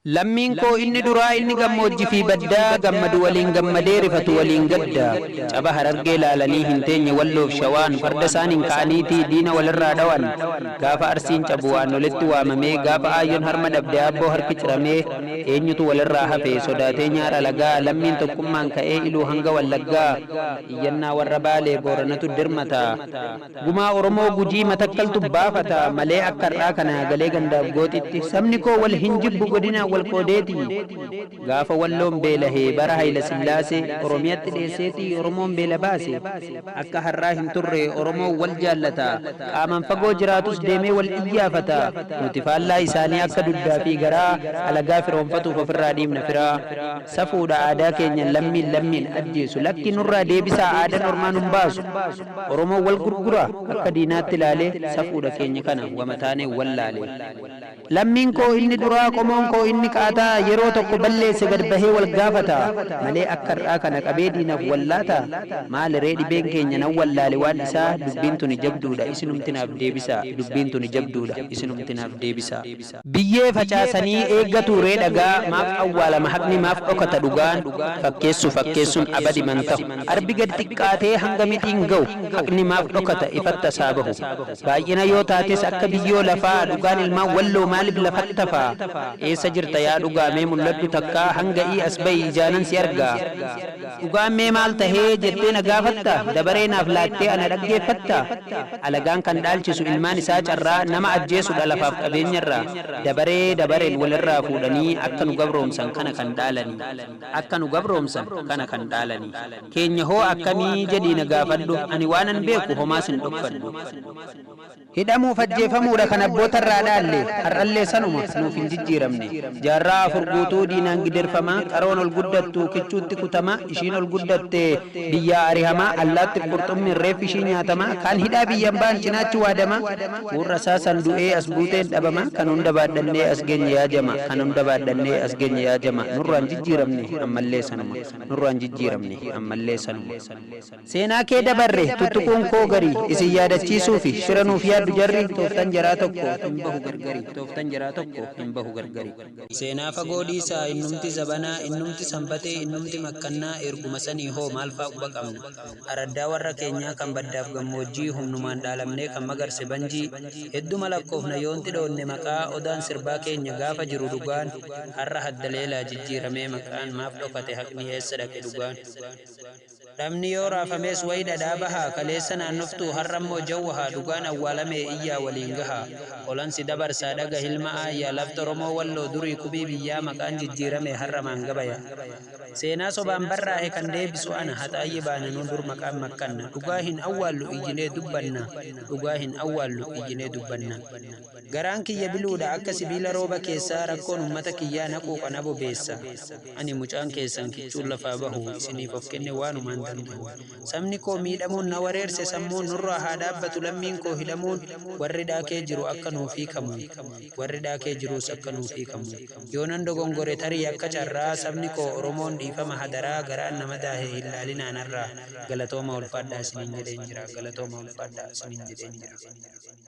Lammiin koo inni duraa inni gammoojji fi baddaa gammadu waliin gammadee rifatu waliin gadda. Caba Harargee laalanii hin teenye Walloof Shawaan farda isaaniin ka'aniitii diina walirraa dhawan. Gaafa Arsiin cabu Waannoletti waamamee gaafa Aayyoon harma dhabde Aabboo harki ciramee eenyutu walirraa hafe sodaatee nyaara lagaa lammiin tokkummaan ka'ee Iluu hanga Wallaggaa. Iyyannaa warra Baalee Booranatu dirmata. Gumaa Oromoo Gujii Matakkaltu baafata malee akka har'aa kana galee gandaaf gooxitti sabni koo wal hin jibbu godinaan wal qoodeeti. Gaafa Walloon beelahe bara Hayila Sillaasee Oromiyatti dheesseeti Oromoon beela baase. Akka har'aa hin turre Oromoon wal jaallata. Qaamaan fagoo jiraatus deemee wal iyyaafata. Nuti faallaa isaanii akka dugdaa fi garaa alagaa firoomfatuuf ofirraa dhiibna firaa. Safuudha aadaa keenyan lammiin lammiin ajjeesu. Lakki nurraa deebisaa aadan ormaa nun baasu. Oromoon wal gurgura akka diinaatti laalee safuudha keenya kana wama taaneen wallaale. Lammiin koo inni duraa qomoon koo inni qaataa yeroo tokko balleesse gad bahee wal gaafata malee akka har'aa kana qabee diinaf wal laataa? Maali ree dhibeen keenya nan wallaale waan isaa dubbiin tuni jabduudha isinumti naaf deebisaa dubbiin tuni jabduudha isinumti naaf deebisaa. Biyyee facaasanii eeggatuu ree dhagaa maaf awwaalama haqni maaf dhokata dhugaan fakkeessu fakkeessun abadi man tahu arbi gad xiqqaatee hanga mixiin gahu haqni maaf dhokata ifatt as haa bahu baay'ina yoo taates akka biyyoo lafaa dhugaan ilmaan walloo maalif lafatt hafa eessa jirta yaa dhugaa mee mul'adhu takkaa hanga ii as bahi ijaanan si argaa dhugaan mee maal tahee jettee na gaafatta dabaree naaf laattee ana dhaggeeffatta Alagaan kan dhaalchisu ilmaan isaa carraa nama ajjeesudha lafaaf qabeenyarraa dabaree dabareen walirraa fuudhanii akka nu gabroomsan kana kan dhaalanii akka nu gabroomsan kana kan dhaalanii keenya hoo akkamii jedhii na gaafadhu ani waanan beeku homaa sin dhokfadhu. Hidhamuuf ajjeefamuudha kan abbootarraa dhaalle har'allee sanuma nuuf hin jijjiiramne jaarraa 4 guutuu diinaan gidirfamaa qaroon ol guddattu kichuutti kutamaa ishiin ol guddatte biyyaa arihamaa allaattif qurxummiin reeffi ishii nyaatamaa kaan hidhaa biyyan ba'an cinaachi waadamaa kuun rasaasan du'ee as buuteen dhabamaa kan hunda baadhannee as geenye yaa jama kan hunda baadhannee as geenye yaa jama nurraan jijjiiramne ammallee sanuma nurraan jijjiiramne ammallee sanuma. Seenaa kee dabarre tuttuquun koo garii isin yaadachiisuufi shira nuuf yaaddu jarri tooftan jaraa tokko hin bahu gargari tooftan jaraa tokko hin bahu gargari. Seenaa fagoo dhiisaa innumti zabanaa innumti sanbatee innumti makkannaa erguma sanii hoo maalfaa quba qabna araddaa warra keenyaa kan baddaaf gammoojjii humnumaan dhaalamnee kan magarse banjii hedduma lakkoofna yoon xidhoonne maqaa odaan sirbaa keenya gaafa jiru dhugaan har'a haddaleelaa jijjiiramee maqaan maaf dhokate haqni eessa dhaqe dhugaan. Dhabni yoo raafamees wayi dhadhaa bahaa Kaleessa naannoftuu har'ammoo jawwahaa Dhugaan awwaalamee iyyaa waliin gahaa Olan si dabarsaa dhagahi ilma aayyaa Lafti Oromoo Walloo durii kubii biyyaa Maqaan jijjiiramee har'a maan gabayaa Seenaa sobaan barraahe kan deebisu ana Haxaayyi baananuu dur maqaan makkanna Dhugaa hin awwaallu iyyinee dubbanna Dhugaa hin awwaallu iyyinee dubbanna Garaan kiyya biluudha akka sibiila rooba keessaa Rakkoon ummata kiyyaa na quuqa na bobeessa Ani mucaan keessan kichuun lafaa bahu Isiniif of kenne waanumaan dandahu Sabni koo miidhamuun na wareerse sammuun Nurraa haa dhaabbatu lammiin koo hidhamuun Warri dhaakee jiru akka nuuf hiikamu Warri dhaakee jiruus akka nuuf hiikamu Yoonan dogongore tarii akka carraa Sabni koo Oromoon dhiifama hadaraa Garaan na madaahe hin laalinaa narraa Galatooma ulfaadhaa isiniin jedheen jira Galatooma ulfaadhaa isiniin jedheen jira.